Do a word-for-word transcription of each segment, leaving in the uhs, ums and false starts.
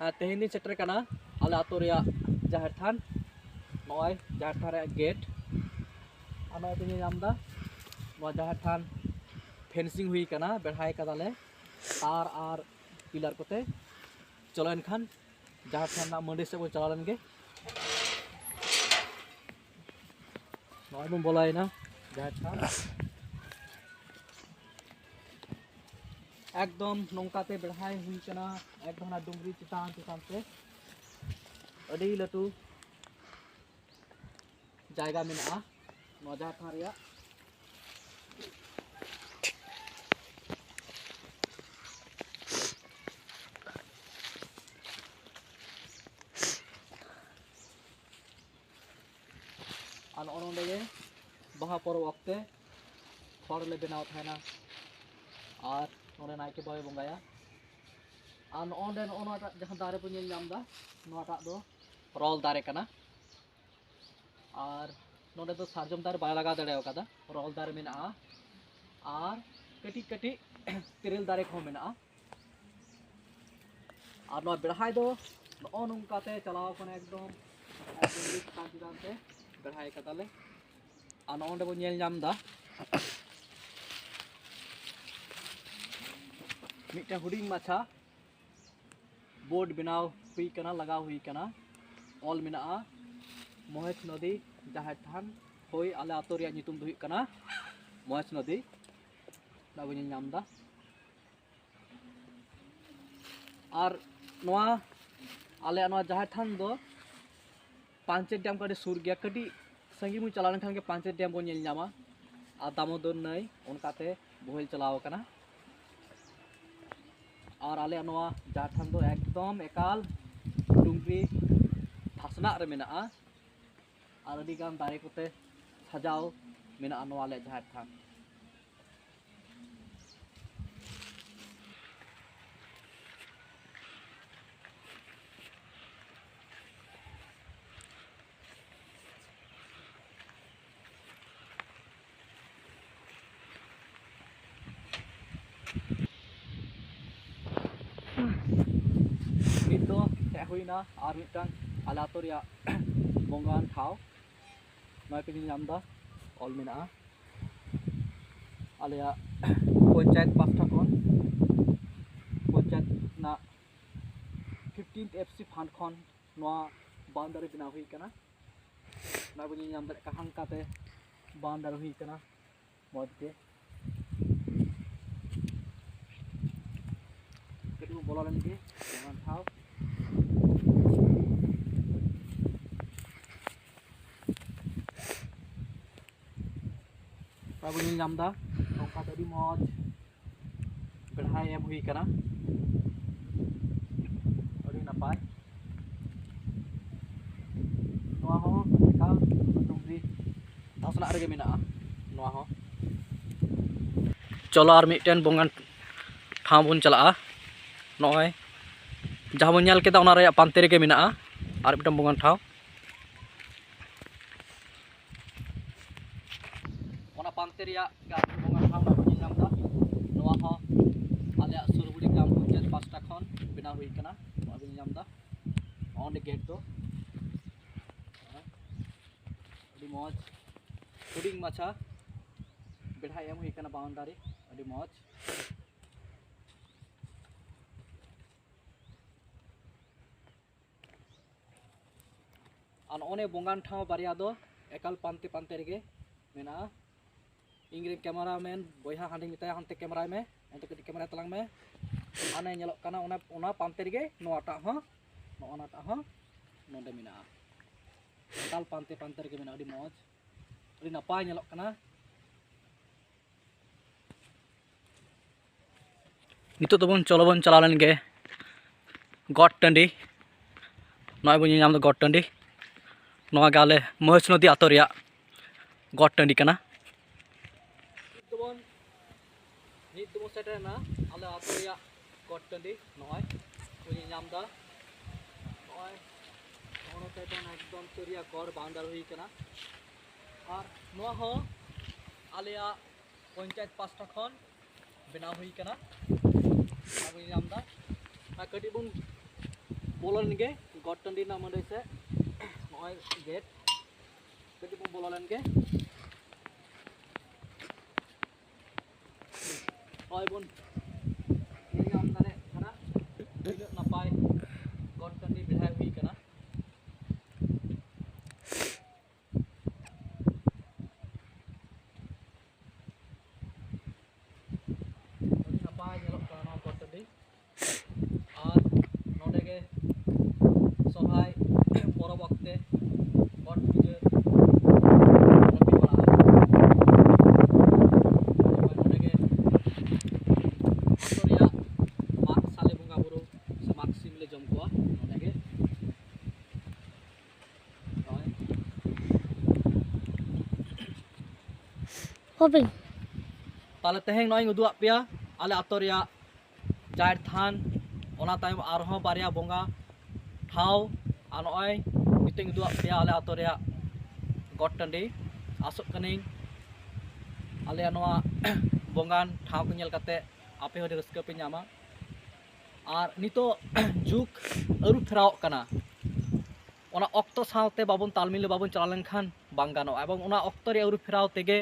ᱟᱨ ᱛᱮᱦᱮᱧ ᱫᱚᱧ ᱥᱮᱴᱮᱨ ᱠᱟᱱᱟ ᱟᱞᱮ ᱟᱹᱛᱩ ᱨᱮᱭᱟᱜ ᱡᱟᱦᱮᱨ ᱛᱷᱟᱱ᱾ ᱱᱚᱜᱼᱚᱭ ᱡᱟᱦᱮᱨ ᱛᱷᱟᱱ ᱨᱮᱭᱟᱜ ᱜᱮᱴ᱾ ᱟᱨ ᱱᱚᱜᱼᱚᱭ ᱯᱮ ᱧᱮᱞ ᱧᱟᱢ ᱮᱫᱟ, ᱱᱚᱣᱟ ᱡᱟᱦᱮᱨ ᱛᱷᱟᱱ ᱯᱷᱮᱱᱥᱤᱝ ᱦᱩᱭ ᱠᱟᱱᱟ, ᱵᱮᱲᱦᱟᱭ ᱠᱟᱫᱟᱞᱮ ᱛᱟᱨ ᱟᱨ ᱯᱤᱞᱟᱨ ᱠᱚᱛᱮ᱾ ᱪᱚᱞᱚ ᱮᱱᱠᱷᱟᱱ ᱡᱟᱦᱮᱨ ᱛᱷᱟᱱ ᱨᱮᱱᱟᱜ ᱢᱟᱹᱰᱤ ᱥᱮᱫ ᱵᱚᱱ ᱪᱟᱞᱟᱣ ᱞᱮᱱ ᱜᱮ᱾ ᱱᱚᱜᱼᱚᱭ ᱵᱚᱱ ᱵᱚᱞᱚᱭᱮᱱᱟ ᱡᱟᱦᱮᱨ ᱛᱷᱟᱱ᱾ ᱮᱠᱫᱚᱢ ᱱᱚᱝᱠᱟᱛᱮ ᱵᱮᱲᱦᱟᱭ ᱦᱩᱭ ᱠᱟᱱᱟ, ᱮᱠᱫᱚᱢ ᱚᱱᱟ ᱰᱩᱝᱨᱤ ᱪᱮᱛᱟᱱ ᱪᱮᱛᱟᱱ ᱛᱮ᱾ ᱟᱹᱰᱤ ᱞᱟᱹᱴᱩ ᱡᱟᱭᱜᱟ ᱢᱮᱱᱟᱜᱼᱟ ᱱᱚᱣᱟ ᱡᱟᱦᱮᱨ ᱛᱷᱟᱱ ᱨᱮᱭᱟᱜ᱾ ᱟᱨ ᱱᱚᱜᱼᱚ ᱱᱚᱸᱰᱮ ᱜᱮ ᱵᱟᱦᱟ ᱯᱚᱨᱚᱵᱽ ᱚᱠᱛᱮ ᱦᱚᱲ ᱞᱮ ᱵᱮᱱᱟᱣ ᱛᱟᱦᱮᱱᱟ᱾ ᱟᱨ ᱱᱚᱸᱰᱮ ᱱᱟᱭᱠᱮ ᱵᱟᱵᱟᱭ ᱵᱚᱸᱜᱟᱭᱟ᱾ ᱟᱨ ᱱᱚᱜᱼᱚ ᱱᱚᱸᱰᱮ ᱱᱚᱜᱼᱚ ᱱᱚᱣᱟᱴᱟᱜ ᱡᱟᱦᱟᱸ ᱫᱟᱨᱮ ᱵᱚᱱ ᱧᱮᱞ ᱧᱟᱢ ᱮᱫᱟ, ᱱᱚᱣᱟᱴᱟᱜ ᱫᱚ ᱨᱚᱞ ᱫᱟᱨᱮ ᱠᱟᱱᱟ᱾ ᱟᱨ ᱱᱚᱸᱰᱮ ᱫᱚ ᱥᱟᱨᱡᱚᱢ ᱫᱟᱨᱮ ᱵᱟᱭ ᱞᱟᱜᱟᱣ ᱫᱟᱲᱮ ᱟᱠᱟᱫᱟ, ᱨᱚᱞ ᱫᱟᱨᱮ ᱢᱮᱱᱟᱜᱼᱟ᱾ ᱟᱨ ᱠᱟᱹᱴᱤᱡ ᱠᱟᱹᱴᱤᱡ ᱛᱮᱨᱮᱞ ᱫᱟᱨᱮ ᱠᱚᱦᱚᱸ ᱢᱮᱱᱟᱜᱼᱟ᱾ ᱟᱨ ᱱᱚᱣᱟ ᱵᱮᱲᱦᱟᱭ ᱫᱚ ᱱᱚᱜᱼᱚ ᱱᱚᱝᱠᱟᱛᱮ ᱪᱟᱞᱟᱣ ᱟᱠᱟᱱᱟ, ᱮᱠᱫᱚᱢ ᱮᱠᱫᱚᱢ ᱪᱮᱛᱟᱱ ᱪᱮᱛᱟᱱ ᱛᱮ ᱵᱮᱲᱦᱟᱭ ᱠᱟᱫᱟᱞᱮ᱾ ᱟᱨ ᱱᱚᱜᱼᱚ ᱱᱚᱸᱰᱮ ᱵᱚᱱ ᱧᱮᱞ ᱧᱟᱢ ᱮᱫᱟ ᱢᱤᱫᱴᱮᱱ ᱦᱩᱰᱤᱧ ᱢᱟᱪᱷᱟ ᱵᱳᱨᱰ ᱵᱮᱱᱟᱣ ᱦᱩᱭ ᱠᱟᱱᱟ, ᱞᱟᱜᱟᱣ ᱦᱩᱭ ᱠᱟᱱᱟ, ᱚᱞ ᱢᱮᱱᱟᱜᱼᱟ ᱢᱚᱦᱮᱥ ᱱᱚᱫᱤ ᱡᱟᱦᱮᱨ ᱛᱷᱟᱱ᱾ ᱦᱳᱭ, ᱟᱞᱮ ᱟᱹᱛᱩ ᱨᱮᱭᱟᱜ ᱧᱩᱛᱩᱢ ᱫᱚ ᱦᱩᱭᱩᱜ ᱠᱟᱱᱟ ᱢᱚᱦᱮᱥ ᱱᱚᱫᱤ᱾ ᱱᱚᱣᱟ ᱵᱚᱱ ᱧᱮᱞ ᱧᱟᱢ ᱮᱫᱟ᱾ ᱟᱨ ᱱᱚᱣᱟ ᱟᱞᱮᱭᱟᱜ ᱱᱚᱣᱟ ᱡᱟᱦᱮᱨ ᱛᱷᱟᱱ ᱫᱚ ᱯᱟᱧᱪᱮᱛ ᱰᱮᱢ ᱠᱚ ᱟᱹᱰᱤ ᱥᱩᱨ ᱜᱮᱭᱟ᱾ ᱠᱟᱹᱴᱤᱡ ᱥᱟᱺᱜᱤᱧ ᱵᱚᱱ ᱪᱟᱞᱟᱣ ᱞᱮᱱᱠᱷᱟᱱ ᱜᱮ ᱯᱟᱧᱪᱮᱛ ᱰᱮᱢ ᱵᱚᱱ ᱧᱮᱞ ᱧᱟᱢᱟ᱾ ᱟᱨ ᱫᱟᱢᱳᱫᱚᱨ ᱱᱟᱹᱭ ᱚᱱᱠᱟᱛᱮ ᱵᱳᱦᱮᱞ ᱪᱟᱞᱟᱣ ᱟᱠᱟᱱᱟ᱾ ᱟᱨ ᱟᱞᱮᱭᱟᱜ ᱱᱚᱣᱟ ᱡᱟᱦᱮᱨ ᱛᱷᱟᱱ ᱫᱚ ᱮᱠᱫᱚᱢ ᱮᱠᱟᱞ ᱰᱩᱝᱨᱤ ᱫᱷᱟᱥᱱᱟᱜ ᱨᱮ ᱢᱮᱱᱟᱜᱼᱟ᱾ ᱟᱨ ᱟᱹᱰᱤᱜᱟᱱ ᱫᱟᱨᱮ ᱠᱚᱛᱮ ᱥᱟᱡᱟᱣ ᱢᱮᱱᱟᱜᱼᱟ ᱱᱚᱣᱟ ᱟᱞᱮᱭᱟᱜ ᱡᱟᱦᱮᱨ ᱛᱷᱟᱱ᱾ ᱱᱤᱛ ᱫᱚ ᱦᱮᱡ ᱦᱩᱭᱱᱟ ᱟᱨ ᱢᱤᱫᱴᱟᱝ ᱟᱞᱮ ᱟᱹᱛᱩ ᱨᱮᱭᱟᱜ ᱵᱚᱸᱜᱟᱱ ᱴᱷᱟᱶ᱾ ᱱᱚᱜᱼᱚᱭ ᱯᱮ ᱧᱮᱞ ᱧᱟᱢ ᱮᱫᱟ, ᱚᱞ ᱢᱮᱱᱟᱜᱼᱟ ᱟᱞᱮᱭᱟᱜ ᱯᱚᱧᱪᱟᱭᱮᱛ ᱯᱟᱦᱴᱟ ᱠᱷᱚᱱ, ᱯᱚᱧᱪᱟᱭᱮᱛ ᱨᱮᱱᱟᱜ ᱯᱷᱤᱯᱴᱤᱱᱛᱷ ᱮᱯᱷ ᱥᱤ ᱯᱷᱟᱱᱰ ᱠᱷᱚᱱ ᱱᱚᱣᱟ ᱵᱟᱣᱩᱱᱰᱟᱨᱤ ᱵᱮᱱᱟᱣ ᱦᱩᱭ ᱠᱟᱱᱟ᱾ ᱱᱚᱣᱟ ᱵᱚᱱ ᱧᱮᱞ ᱧᱟᱢ ᱫᱟᱲᱮᱭᱟᱜ ᱠᱟᱱᱟ, ᱦᱟᱱᱠᱟᱛᱮ ᱵᱟᱣᱩᱱᱰᱟᱨᱤ ᱦᱩᱭ ᱠᱟᱱᱟ ᱢᱚᱡᱽ ᱜᱮ᱾ ᱠᱟᱹᱴᱤᱡ ᱵᱚᱱ ᱵᱚᱞᱚ ᱞᱮᱱ ᱜᱮ ᱚᱱᱟ ᱴᱷᱟᱶ᱾ ᱱᱚᱣᱟ ᱵᱚᱱ ᱧᱮᱞ ᱧᱟᱢ ᱮᱫᱟ, ᱱᱚᱝᱠᱟ ᱛᱮ ᱟᱹᱰᱤ ᱢᱚᱡᱽ ᱵᱮᱲᱦᱟᱭ ᱮᱢ ᱦᱩᱭ ᱠᱟᱱᱟ, ᱟᱹᱰᱤ ᱱᱟᱯᱟᱭ᱾ ᱱᱚᱣᱟ ᱦᱚᱸ ᱮᱠᱟᱞ ᱰᱩᱝᱨᱤ ᱫᱷᱟᱥᱱᱟᱜ ᱨᱮᱜᱮ ᱢᱮᱱᱟᱜᱼᱟ᱾ ᱱᱚᱣᱟ ᱦᱚᱸ ᱪᱚᱞᱚ ᱟᱨ ᱢᱤᱫᱴᱮᱱ ᱵᱚᱸᱜᱟᱱ ᱴᱷᱟᱶ ᱵᱚᱱ ᱪᱟᱞᱟᱜᱼᱟ᱾ ᱱᱚᱜᱼᱚᱭ ᱡᱟᱦᱟᱸ ᱵᱚᱱ ᱧᱮᱞ ᱠᱮᱫᱟ, ᱚᱱᱟ ᱨᱮᱭᱟᱜ ᱯᱟᱱᱛᱮ ᱨᱮᱜᱮ ᱢᱮᱱᱟᱜᱼᱟ ᱟᱨ ᱢᱤᱫᱴᱟᱝ ᱵᱚᱸᱜᱟᱱ ᱴᱷᱟᱶ᱾ ᱚᱱᱟ ᱯᱟᱱᱛᱮ ᱨᱮᱭᱟᱜ ᱜᱮ ᱟᱨ ᱢᱤᱫᱴᱟᱝ ᱵᱚᱸᱜᱟᱱ ᱴᱷᱟᱶ ᱱᱚᱜᱼᱚᱭ ᱵᱚᱱ ᱧᱮᱞ ᱧᱟᱢ ᱮᱫᱟ᱾ ᱱᱚᱣᱟ ᱦᱚᱸ ᱟᱞᱮᱭᱟᱜ ᱥᱩᱨᱵᱩᱲᱤ ᱜᱨᱟᱢ ᱯᱚᱧᱪᱟᱭᱮᱛ ᱯᱟᱦᱴᱟ ᱠᱷᱚᱱ ᱵᱮᱱᱟᱣ ᱦᱩᱭ ᱠᱟᱱᱟ᱾ ᱱᱚᱜᱼᱚᱭ ᱵᱚᱱ ᱧᱮᱞ ᱧᱟᱢ ᱮᱫᱟ, ᱚᱸᱰᱮ ᱜᱮᱴ ᱫᱚ ᱟᱹᱰᱤ ᱢᱚᱡᱽ, ᱦᱩᱰᱤᱧ ᱢᱟᱪᱷᱟ ᱵᱮᱲᱦᱟᱭ ᱮᱢ ᱦᱩᱭ ᱠᱟᱱᱟ, ᱵᱟᱣᱩᱱᱰᱟᱨᱤ ᱟᱹᱰᱤ ᱢᱚᱡᱽ᱾ ᱟᱨ ᱱᱚᱜᱼᱚ ᱱᱤᱭᱟᱹ ᱵᱚᱸᱜᱟᱱ ᱴᱷᱟᱶ ᱵᱟᱨᱭᱟ ᱫᱚ ᱮᱠᱟᱞ ᱯᱟᱱᱛᱮ ᱯᱟᱱᱛᱮ ᱨᱮᱜᱮ ᱢᱮᱱᱟᱜᱼᱟ᱾ ᱤᱧ ᱨᱮᱱ ᱠᱮᱢᱮᱨᱟᱢᱮᱱ ᱵᱚᱭᱦᱟ ᱦᱟᱸᱰᱮᱧ ᱢᱮᱛᱟᱭᱟ, ᱦᱟᱱᱛᱮ ᱠᱮᱢᱮᱨᱟᱭ ᱢᱮ, ᱚᱱᱛᱮ ᱠᱟᱹᱴᱤᱡ ᱠᱮᱢᱮᱨᱟᱭ ᱛᱟᱞᱟᱝ ᱢᱮ᱾ ᱦᱟᱱᱮ ᱧᱮᱞᱚᱜ ᱠᱟᱱᱟ ᱚᱱᱟ, ᱚᱱᱟ ᱯᱟᱱᱛᱮ ᱨᱮᱜᱮ ᱱᱚᱣᱟᱴᱟᱜ ᱦᱚᱸ, ᱱᱚᱜᱼᱚ ᱱᱟᱴᱟᱜ ᱦᱚᱸ ᱱᱚᱰᱮ ᱢᱮᱱᱟᱜᱼᱟ᱾ ᱮᱠᱟᱞ ᱯᱟᱱᱛᱮ ᱯᱟᱱᱛᱮ ᱨᱮᱜᱮ ᱢᱮᱱᱟᱜᱼᱟ, ᱟᱹᱰᱤ ᱢᱚᱡᱽ, ᱟᱹᱰᱤ ᱱᱟᱯᱟᱭ ᱧᱮᱞᱚᱜ ᱠᱟᱱᱟ᱾ ᱱᱤᱛᱚᱜ ᱫᱚᱵᱚᱱ, ᱪᱚᱞᱚ ᱵᱚᱱ ᱪᱟᱞᱟᱣ ᱞᱮᱱ ᱜᱮ ᱜᱚᱴ ᱴᱟᱺᱰᱤ᱾ ᱱᱚᱜᱼᱚᱭ ᱵᱚᱱ ᱧᱮᱞ ᱧᱟᱢ ᱮᱫᱟ ᱜᱚᱴ ᱴᱟᱺᱰᱤ᱾ ᱱᱚᱣᱟ ᱜᱮ ᱟᱞᱮ ᱢᱚᱦᱮᱥᱱᱚᱫᱤ ᱟᱛᱳ ᱨᱮᱭᱟᱜ ᱜᱚᱴ ᱴᱟᱺᱰᱤ ᱠᱟᱱᱟ᱾ ᱱᱤᱛ ᱫᱚᱵᱚᱱ, ᱱᱤᱛ ᱫᱚᱵᱚᱱ ᱥᱮᱴᱮᱨᱮᱱᱟ ᱟᱞᱮ ᱟᱛᱳ ᱨᱮᱭᱟᱜ ᱜᱚᱴ ᱴᱟᱺᱰᱤ᱾ ᱱᱚᱜᱼᱚᱭ ᱵᱚᱱ ᱧᱮᱞ ᱧᱟᱢ ᱮᱫᱟ, ᱱᱚᱜᱼᱚᱭ, ᱱᱚᱜᱼᱚ ᱱᱚᱛᱮ ᱫᱚ ᱮᱠᱫᱚᱢ ᱛᱩᱨᱤᱭᱟ ᱜᱚᱲ ᱵᱟᱣᱩᱱᱰᱟᱨ ᱦᱩᱭ ᱠᱟᱱᱟ᱾ ᱟᱨ ᱱᱚᱣᱟ ᱦᱚᱸ ᱟᱞᱮᱭᱟᱜ ᱯᱚᱧᱪᱟᱭᱮᱛ ᱯᱟᱥᱴᱟ ᱠᱷᱚᱱ ᱵᱮᱱᱟᱣ ᱦᱩᱭ ᱠᱟᱱᱟ᱾ ᱟᱨ ᱵᱚᱱ ᱧᱮᱞ ᱧᱟᱢ ᱮᱫᱟ, ᱟᱨ ᱠᱟᱹᱴᱤᱡ ᱵᱚᱱ ᱵᱚᱞᱚ ᱞᱮᱱ ᱜᱮ ᱜᱚᱴ ᱴᱟᱺᱰᱤ ᱨᱮᱱᱟᱜ ᱢᱟᱹᱫᱟᱹᱲᱤ ᱥᱮᱫ᱾ ᱱᱚᱜᱼᱚᱭ ᱜᱮᱴ, ᱠᱟᱹᱴᱤᱡ ᱵᱚᱱ ᱵᱚᱞᱚ ᱞᱮᱱ ᱜᱮ᱾ ᱱᱚᱜᱼᱚᱭ ᱵᱚᱱ ᱧᱮᱞ ᱧᱟᱢ ᱫᱟᱲᱮᱭᱟᱜ ᱠᱟᱱᱟ ᱛᱤᱱᱟᱹᱜ ᱱᱟᱯᱟᱭ ᱜᱚᱴ ᱴᱟᱺᱰᱤ ᱵᱮᱲᱦᱟᱭ ᱦᱩᱭ ᱠᱟᱱᱟ᱾ ᱟᱹᱰᱤ ᱱᱟᱯᱟᱭ ᱧᱮᱞᱚᱜ ᱠᱟᱱᱟ ᱱᱚᱣᱟ ᱜᱚᱴ ᱴᱟᱺᱰᱤ᱾ ᱟᱨ ᱱᱚᱰᱮ ᱜᱮ ᱥᱚᱦᱨᱟᱭ ᱯᱚᱨᱚᱵᱽ ᱚᱠᱛᱮ ᱜᱚᱴ ᱯᱩᱡᱟᱹ ᱦᱟᱹᱯᱤᱫ ᱵᱟᱲᱟᱜᱼᱟ᱾ ᱱᱚᱰᱮ ᱜᱮ ᱟᱹᱛᱩ ᱨᱮᱭᱟᱜ ᱢᱟᱜᱽ ᱥᱟᱞᱮ ᱵᱚᱸᱜᱟ ᱵᱩᱨᱩ ᱥᱮ ᱢᱟᱜᱽ ᱥᱤᱢ ᱞᱮ ᱡᱚᱢ ᱠᱚᱣᱟ ᱱᱚᱰᱮ ᱜᱮ᱾ ᱱᱚᱜᱼᱚᱭ᱾ ᱦᱚᱵᱮ᱾ ᱛᱟᱦᱞᱮ ᱛᱮᱦᱮᱧ ᱱᱚᱜᱼᱚᱭ ᱤᱧ ᱩᱫᱩᱜ ᱟᱫ ᱯᱮᱭᱟ ᱟᱞᱮ ᱟᱛᱳ ᱨᱮᱭᱟᱜ ᱡᱟᱦᱮᱨ ᱛᱷᱟᱱ, ᱚᱱᱟ ᱛᱟᱭᱚᱢ ᱟᱨᱦᱚᱸ ᱵᱟᱨᱭᱟ ᱵᱚᱸᱜᱟ ᱴᱷᱟᱶ, ᱟᱨ ᱱᱚᱜᱼᱚᱭ ᱱᱤᱛᱚᱜ ᱤᱧ ᱩᱫᱩᱜ ᱟᱫ ᱯᱮᱭᱟ ᱟᱞᱮ ᱟᱛᱳ ᱨᱮᱭᱟᱜ ᱜᱚᱴ ᱴᱟᱺᱰᱤ᱾ ᱟᱥᱚᱜ ᱠᱟᱹᱱᱟᱹᱧ ᱟᱞᱮᱭᱟᱜ ᱱᱚᱣᱟ ᱵᱚᱸᱜᱟᱱ ᱴᱷᱟᱶ ᱠᱚ ᱧᱮᱞ ᱠᱟᱛᱮ ᱟᱯᱮ ᱦᱚᱸ ᱟᱹᱰᱤ ᱨᱟᱹᱥᱠᱟᱹ ᱯᱮ ᱧᱟᱢᱟ᱾ ᱟᱨ ᱱᱤᱛᱚᱜ ᱡᱩᱜᱽ ᱟᱹᱨᱩ ᱯᱷᱮᱨᱟᱣᱚᱜ ᱠᱟᱱᱟ, ᱚᱱᱟ ᱚᱠᱛᱚ ᱥᱟᱶᱛᱮ ᱵᱟᱵᱚᱱ ᱛᱟᱞᱢᱤᱞ, ᱵᱟᱵᱚᱱ ᱪᱟᱞᱟᱣ ᱞᱮᱱᱠᱷᱟᱱ ᱵᱟᱝ ᱜᱟᱱᱚᱜᱼᱟ᱾ ᱮᱵᱚᱝ ᱚᱱᱟ ᱚᱠᱛᱚ ᱨᱮ ᱟᱹᱨᱩ ᱯᱷᱮᱨᱟᱣ ᱛᱮᱜᱮ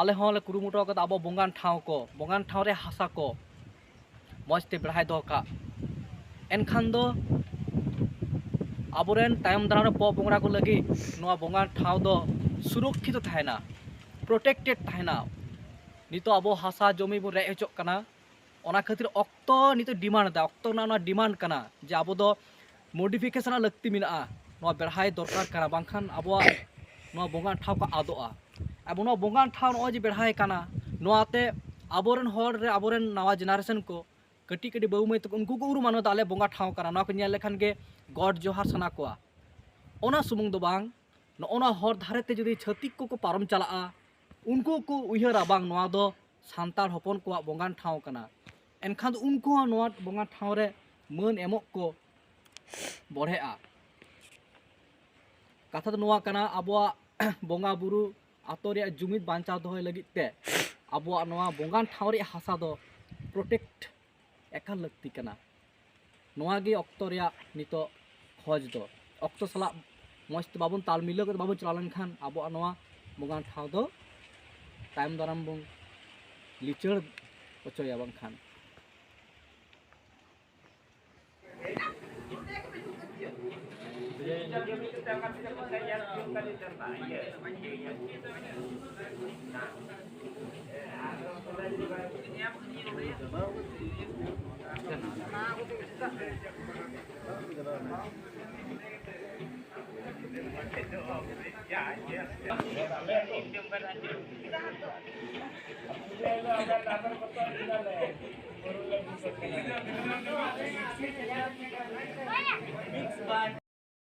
ᱟᱞᱮ ᱦᱚᱸᱞᱮ ᱠᱩᱨᱩᱢᱩᱴᱩ ᱟᱠᱟᱫᱟ ᱟᱵᱚ ᱵᱚᱸᱜᱟᱱ ᱴᱷᱟᱶ ᱠᱚ, ᱵᱚᱸᱜᱟᱱ ᱴᱷᱟᱶ ᱨᱮ ᱦᱟᱥᱟ ᱠᱚ ᱢᱚᱡᱽ ᱛᱮ ᱵᱮᱲᱦᱟᱭ ᱫᱚᱦᱚ ᱠᱟᱜ᱾ ᱮᱱᱠᱷᱟᱱ ᱫᱚ ᱟᱵᱚᱨᱮᱱ ᱛᱟᱭᱚᱢ ᱫᱟᱨᱟᱢ ᱨᱮ ᱯᱚᱼᱯᱚᱝᱲᱟ ᱠᱚ ᱞᱟᱹᱜᱤᱫ ᱱᱚᱣᱟ ᱵᱚᱸᱜᱟᱱ ᱴᱷᱟᱶ ᱫᱚ ᱥᱩᱨᱚᱠᱠᱷᱤᱛ ᱛᱟᱦᱮᱱᱟ, ᱯᱨᱚᱴᱮᱠᱴᱮᱰ ᱛᱟᱦᱮᱱᱟ᱾ ᱱᱤᱛᱚᱜ ᱟᱵᱚ ᱦᱟᱥᱟ ᱡᱚᱢᱤ ᱵᱚᱱ ᱨᱮᱡ ᱦᱚᱪᱚᱜ ᱠᱟᱱᱟ, ᱚᱱᱟ ᱠᱷᱟᱹᱛᱤᱨ ᱚᱠᱛᱚ ᱱᱤᱛᱚᱜ ᱰᱤᱢᱟᱱᱰ ᱮᱫᱟ, ᱚᱠᱛᱚ ᱨᱮᱱᱟᱜ ᱚᱱᱟ ᱰᱤᱢᱟᱱᱰ ᱠᱟᱱᱟ ᱡᱮ ᱟᱵᱚ ᱫᱚ ᱢᱚᱰᱤᱯᱷᱤᱠᱮᱥᱚᱱ ᱨᱮᱱᱟᱜ ᱞᱟᱹᱠᱛᱤ ᱢᱮᱱᱟᱜᱼᱟ, ᱱᱚᱣᱟ ᱵᱮᱲᱦᱟᱭ ᱫᱚᱨᱠᱟᱨ ᱠᱟᱱᱟ, ᱵᱟᱝᱠᱷᱟᱱ ᱟᱵᱚᱣᱟᱜ ᱱᱚᱣᱟ ᱵᱚᱸᱜᱟ ᱴᱷᱟᱶ ᱠᱚ ᱟᱫᱚᱜᱼᱟ᱾ ᱟᱵᱚ ᱱᱚᱣᱟ ᱵᱚᱸᱜᱟ ᱴᱷᱟᱶ ᱱᱚᱜᱼᱚᱭ ᱡᱮ ᱵᱮᱲᱦᱟᱭ ᱠᱟᱱᱟ, ᱱᱚᱣᱟᱛᱮ ᱟᱵᱚᱨᱮᱱ ᱦᱚᱲ ᱨᱮ, ᱟᱵᱚᱨᱮᱱ ᱱᱟᱣᱟ ᱡᱮᱱᱟᱨᱮᱥᱚᱱ ᱠᱚ, ᱠᱟᱹᱴᱤᱡ ᱠᱟᱹᱴᱤᱡ ᱵᱟᱹᱵᱩ ᱢᱟᱹᱭ ᱛᱟᱠᱚ, ᱩᱱᱠᱩ ᱠᱚ ᱩᱨᱩᱢᱟ ᱱᱚᱣᱟ ᱫᱚ ᱟᱞᱮ ᱵᱚᱸᱜᱟ ᱴᱷᱟᱶ ᱠᱟᱱᱟ᱾ ᱱᱚᱣᱟ ᱠᱚ ᱧᱮᱞ ᱞᱮᱠᱷᱟᱱ ᱜᱮ ᱜᱚᱰ ᱡᱚᱦᱟᱨ ᱥᱟᱱᱟ ᱠᱚᱣᱟ᱾ ᱚᱱᱟ ᱥᱩᱢᱩᱝ ᱫᱚ ᱵᱟᱝ, ᱱᱚᱜᱼᱚ ᱱᱚᱣᱟ ᱦᱚᱨ ᱫᱷᱟᱨᱮ ᱛᱮ ᱡᱩᱫᱤ ᱪᱷᱟᱹᱛᱤᱠ ᱠᱚᱠᱚ ᱯᱟᱨᱚᱢ ᱪᱟᱞᱟᱜᱼᱟ, ᱩᱱᱠᱩ ᱠᱚ ᱩᱭᱦᱟᱹᱨᱟ, ᱵᱟᱝ, ᱱᱚᱣᱟ ᱫᱚ ᱥᱟᱱᱛᱟᱲ ᱦᱚᱯᱚᱱ ᱠᱚᱣᱟᱜ ᱵᱚᱸᱜᱟᱱ ᱴᱷᱟᱶ ᱠᱟᱱᱟ᱾ ᱮᱱᱠᱷᱟᱱ ᱫᱚ ᱩᱱᱠᱩ ᱦᱚᱸ ᱱᱚᱣᱟ ᱵᱚᱸᱜᱟᱱ ᱴᱷᱟᱶ ᱨᱮ ᱢᱟᱹᱱ ᱮᱢᱚᱜ ᱠᱚ ᱵᱚᱲᱦᱮᱜᱼᱟ᱾ ᱠᱟᱛᱷᱟ ᱫᱚ ᱱᱚᱣᱟ ᱠᱟᱱᱟ, ᱟᱵᱚᱣᱟᱜ ᱵᱚᱸᱜᱟ ᱵᱩᱨᱩ, ᱟᱛᱳ ᱨᱮᱭᱟᱜ ᱡᱩᱢᱤᱫ ᱵᱟᱧᱪᱟᱣ ᱫᱚᱦᱚᱭ ᱞᱟᱹᱜᱤᱫ ᱛᱮ ᱟᱵᱚᱣᱟᱜ ᱱᱚᱣᱟ ᱵᱚᱸᱜᱟᱱ ᱴᱷᱟᱶ ᱨᱮᱭᱟᱜ ᱦᱟᱥᱟ ᱫᱚ ᱯᱨᱚᱴᱮᱠᱴ ᱮᱠᱟᱞ ᱞᱟᱹᱠᱛᱤ ᱠᱟᱱᱟ᱾ ᱱᱚᱣᱟ ᱜᱮ ᱚᱠᱛᱚ ᱨᱮᱭᱟᱜ ᱱᱤᱛᱚᱜ ᱠᱷᱚᱡᱽ ᱫᱚ᱾ ᱚᱠᱛᱚ ᱥᱟᱞᱟᱜ ᱢᱚᱡᱽ ᱛᱮ ᱵᱟᱵᱚᱱ ᱛᱟᱞ ᱢᱤᱞᱟᱹᱣ ᱠᱟᱛᱮ ᱵᱟᱵᱚᱱ ᱪᱟᱞᱟᱣ ᱞᱮᱱᱠᱷᱟᱱ ᱟᱵᱚᱣᱟᱜ ᱱᱚᱣᱟ ᱵᱚᱸᱜᱟᱱ ᱴᱷᱟᱶ ᱫᱚ ᱛᱟᱭᱚᱢ ᱫᱟᱨᱟᱢ ᱵᱚᱱ ᱞᱤᱪᱟᱹᱲ ᱦᱚᱪᱚᱭᱟ ᱵᱟᱝᱠᱷᱟᱱ᱾ Mix by